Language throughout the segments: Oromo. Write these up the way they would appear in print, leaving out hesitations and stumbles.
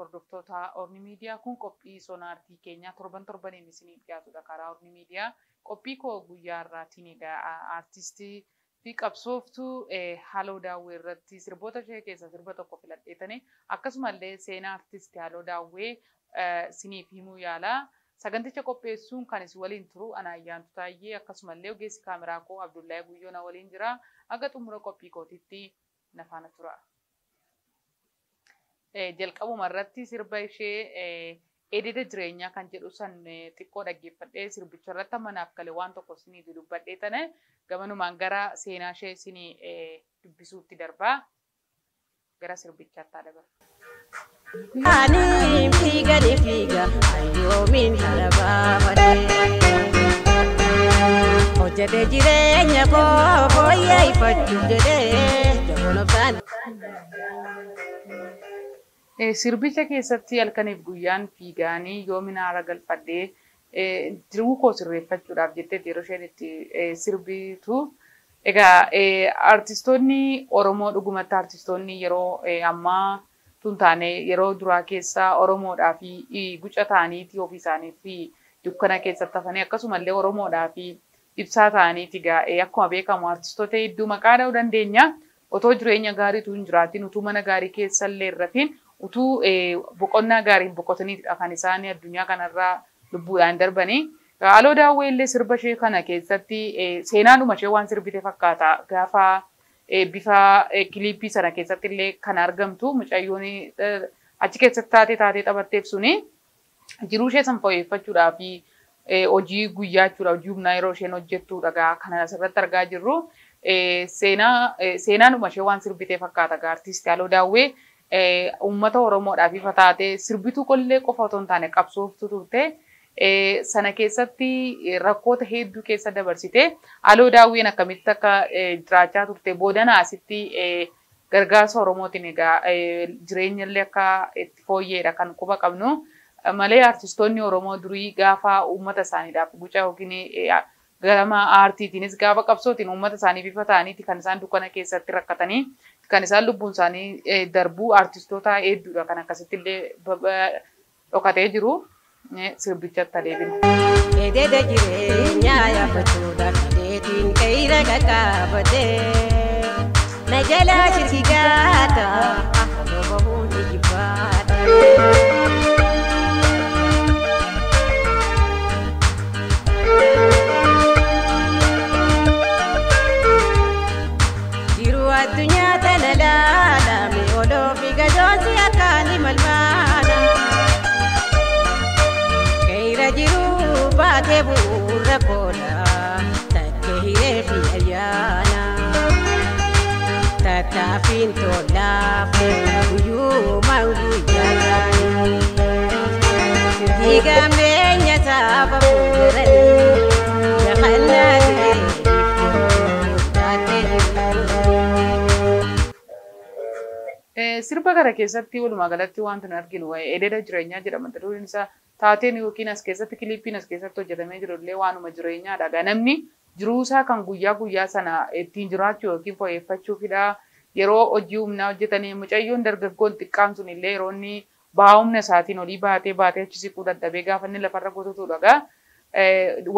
Hordoftoota Orni Miidiyaa, kun qophii sona aartii keenyaa torban torbaniin isiniif dhiyaatudha karaa Orni Miidiyaa. Qophii koo guyyaa har'aatiin egaa aartistii fi qabsooftuu Haaloo Daawwee irratti sirboota ishee keessaa sirba tokko filadheetanii akkasumallee seenaa aartistii Haaloo Daawwee isiniif himuu yaala. Saganticha qopheessuun kan isin waliin turu ana Ayyaantu Taayyee, akkasumallee ogeessi kaameraa koo Abdullahi Guyyoo na waliin jira. Aga xumura qophii kootitti na faana tura. Jalqabuma irratti sirba ishee "Ededa Jireenyaa" kan jedhu san xiqqoo dhaggeeffadhee, sirbicha irratti amma naaf gale waan tokko isinii dubbadhee tane gamanumaan gara seenaa ishee isinii dubbisuutti darbaa, gara sirbichaatti haa dabarru. Ani fiiga ni fiiga ayyoomiin harabaafadhe, hojjete jireenya koo fooyyeffachuuf jedhee jaboon obsaan. Sirbicha keessatti halkaniif guyyaan fiigaanii yoomin haara galfadhee jiruu koo sirreeffachuudhaaf jettee yeroo isheen itti sirbitu. Egaa artistoonni Oromoo, dhugumatti artistoonni yeroo ammaa tun taane yeroo duraa keessa Oromoodhaa fi guca ta'aniiti ofii isaanii fi dukkana keessatti hafanii, akkasumallee Oromoodhaa fi ibsaa ta'aniiti. Egaa akkuma beekamu artistoota hedduu maqaa dha'uu dandeenya. Otoo jireenya gaariitu hin jiraatin, utuu mana gaarii keessa illee hin rafin, utuu boqonnaa gaariin boqotaniidha kan isaan addunyaa kanarraa lubbuudhaan darbanii. Haaloo Daawwee illee sirba ishee kana keessatti seenaadhuma ishee waan sirbite fakkaata. Gaafa bifa kiliippii sana keessatti illee kan argamtu mucayyoon achi keessatti taatee taphatteef suni jiruu ishee san fooyyeffachuudhaa fi hojii guyyaa jechuudha, hojii humnaa yeroo isheen hojjettudha kan asirratti argaa jirru. Seenaanuma ishee waan sirbite fakkaata. Artisti Haaloo Daawwee uummata Oromoodhaaf ifa taatee sirbituu qollee qofa otoo hin taane qabsooftuu turte. Sana keessatti rakkoota hedduu keessa dabarsite. Haaloo Daawween akkamitti akka jiraachaa turte, boodana asitti gargaarsa Oromootiin egaa jireenya illee akka itti fooyyeedha kan quba qabnu. Malee artistoonni Oromoo durii gaafa uummata isaaniidhaaf guca yookiin gama aartiitiinis gaafa qabsootiin uummata isaanii bifa ta'aniiti kan isaan dukkana keessatti rakkatanii kan isaan lubbuun isaanii darbuu artistoota hedduudha kan akkasitti illee dhokatee jiru. Sirbichatti adeemina. Ededa jireenyaa yaabbachuudhaaf adeetiin qeeyra qaqqaabatee na jalaa shirki gaata odoo bahuun ni jibbaadha. Jiru addunyaa tana laalame odoo fi gadoonsi akkaani malmaana. Qeeyra jiru baatee bu'uura koola takkee hiree fi ayyaana. Tattaafiin tolaaf guyyuumaan guyyaa. Diigameenya saba fuulduratti yakallaa ta'e. Sirba kana keessatti walumaa galatti wanti nu arginu "Ededa Jireenyaa" jedhama. Mata dureen isaa taateen yookiin as keessatti kiliippiin as keessatti hojjetamee jiru illee waanuma jireenyaadha. Egaa namni jiruusaa kan guyyaa guyyaa sana ittiin jiraachuu yookiin fooyyeffachuufidha. Yeroo hojii humnaa hojjetanii mucayyoon dargaggoon xiqqaan sun illee yeroo inni ba'aa humna isaatiin olii baatee baatee achi siquu dadhabee gaafa inni lafarra gototudha. Egaa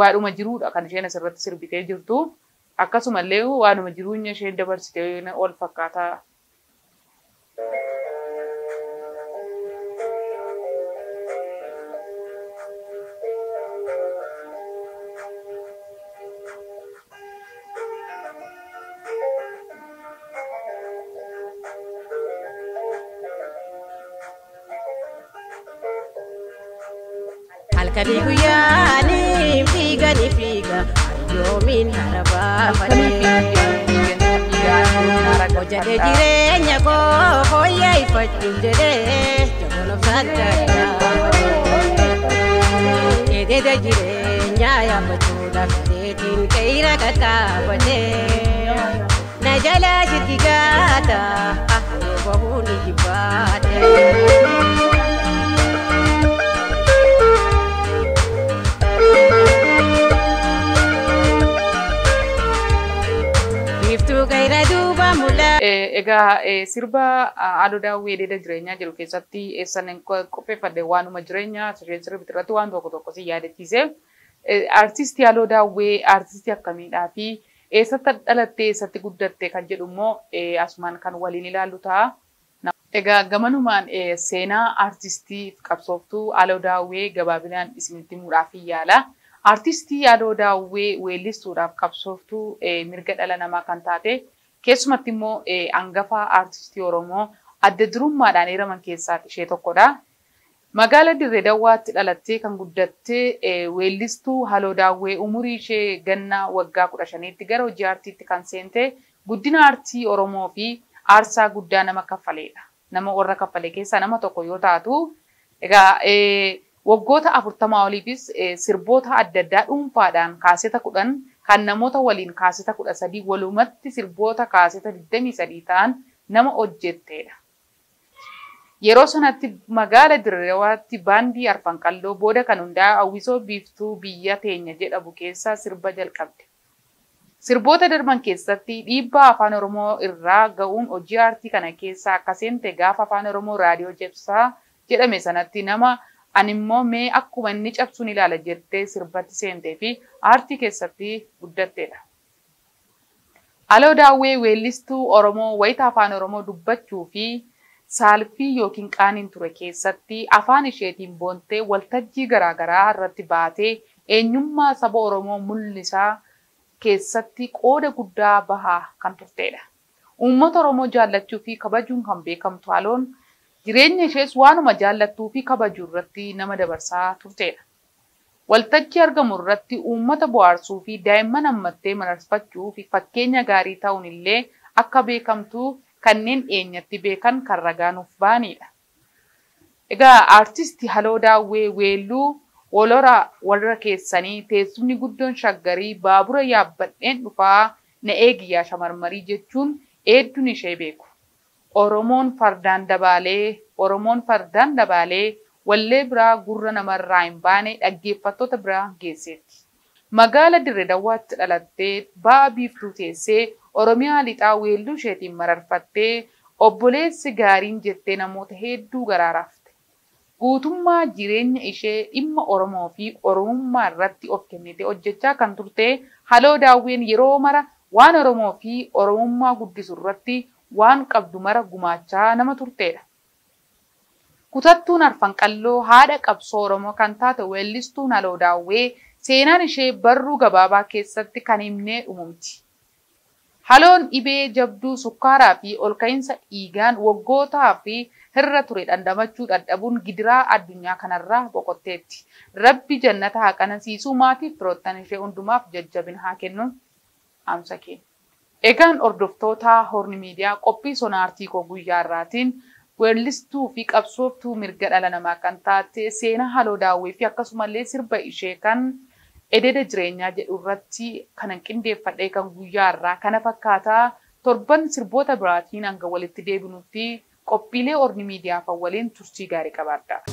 waanuma jiruudha kan isheen asirratti sirbitee jirtu. Akkasumallee waanuma jiruunya isheen dabarsitee wal fakkaataa. Halkanii guyyaanii fiiga ni fiiga ayyoomiin harabaafadhe. Hojjete jireenya koo fooyyeffachuuf jedhee jaboon obsaan tattaafadhe. Ededa jireenyaa yaabbachuudhaaf adeetiin qeeyra qaqqaabadhe. Na jalaa shirki gaata odoo bahuun ni jibbaadhe. Biiftuu gayra duuba mul'ata. Egaa sirba Aloo Daawwee Ededa Jireenyaa jedhu keessatti eessan qopheeffadhe waanuma jireenyaa sirbi irratti waan tokko tokko si yaadachiise. Artistii Aloo Daawwee artistii akkamiidhaa fi eessatti dhalattee eessatti guddatte kan jedhu immoo asumaan kan waliin ilaallu ta'a. Egaa gamanumaan seenaa artistii qabsooftuu Aloo Daawwee gabaabinaan isinitti himuudhaaf yaala. Artistii Aloo Daawwee weellistuudhaaf qabsooftuu mirga dhala namaa kan taate keessumatti immoo hangafa artistii Oromoo adda durummaadhaan eeraman keessaa ishee tokkodha. Magaala Dirree Dawwaatti dhalattee kan guddatte weellistuu Aloo Daawwee umurii ishee ganna waggaa 15tti gara hojii aartiitti kan seente guddina aartii Oromoo fi aarsaa guddaa nama kaffaleedha. Nama warra kaffalee keessaa nama tokko yoo taatu, egaa waggoota 40 oliifis sirboota adda addaa dhuunfaadhaan kaaseta 10 kan namoota waliin kaaseta 13 walumatti sirboota kaaseta 23 ta'an nama hojjetteedha. Yeroo sanatti magaala Dirree Dawaatti baandii Arfan Qalloo booda kan hundaa'e hawwisoo biiftuu biyya teenya jedhamu keessaa sirba jalqabde. Sirboota darban keessatti dhiibbaa afaan Oromoo irraa ga'uun hojii aartii kana keessa akka seente gaafa afaan Oromoo raadiyoo cabsaa jedhame sanatti nama ani immoo mee akkuma inni cabsuun ilaala jettee sirbatti seentee fi aartii keessatti guddatteedha. Aloo Daawwee weellistuu Oromoo wayita afaan Oromoo dubbachuu fi saalfii yookiin qaaniin ture keessatti afaan isheetiin boontee waltajjii garaagaraa irratti baatee eenyummaa saba Oromoo mul'isaa keessatti qooda guddaa bahaa kan turteedha. Uummata Oromoo jaallachuu fi kabajuun kan beekamtu Aloon jireenya ishees waanuma jaallattuu fi kabajuu irratti nama dabarsaa turteedha. Waltajjii argamu irratti uummata bohaarsuu fi daa'imman hammattee mararfachuu fi fakkeenya gaarii ta'uun illee akka beekamtu kanneen dhiyeenyatti beekan kan ragaa nuuf ba'anidha. Egaa aartistii Aloo Daawwee weelluu walora warra keessanii teessumni guddoon shaggarii baabura yaabbadheen dhufaa na eegiyyaa shamarmarii jechuun hedduun ishee beeku. Oromoon fardaan dabaalee Oromoon fardaan dabaalee wallee biraa gurra namarraa hin baane dhaggeeffattoota biraa geesseetti. Magaala Dirree Dawwaatti dhalattee ba'a biiftuu teessee Oromiyaa lixaa weelluu isheetiin mararfattee obboleessi gaariin jettee namoota hedduu garaaraafte. Guutummaa jireenya ishee dhimma Oromoo fi Oromummaa irratti of kennitee hojjechaa kan turte Aloo Daawween yeroo mara waan Oromoo fi Oromummaa guddisu irratti waan qabdu mara gumaachaa nama turteedha. Kutattuun Arfan Qalloo haadha qabsoo Oromoo kan taate weellistuun Aloo Daawwee seenaan ishee barruu gabaabaa keessatti kan himnee dhumumti. Aloon dhibee jabduu sukkaaraa fi olka'iinsa dhiigaan waggootaa fi hirra ture dhandhamachuu dadhabuun gidiraa addunyaa kanarraa boqotteetti. Rabbi jannata haa qananiisu maatiif firoottan ishee hundumaaf jajjabina haa kennu. Amsa keenya. Egaan hordoftoota Horni Miidiyaa qophii sona aartii koo guyyaa irraatiin weellistuu fi qabsooftuu mirga dhala namaa kan taate seenaa Aloo Daawwee fi akkasumallee sirba ishee kan Ededa Jireenyaa jedhu irratti kanan qindeeffadhee kan guyyaa irraa kana fakkaataa torban sirboota biraatiin hanga walitti deebinutti qophiilee Horni Miidiyaa waliin turtii gaarii qabaadha.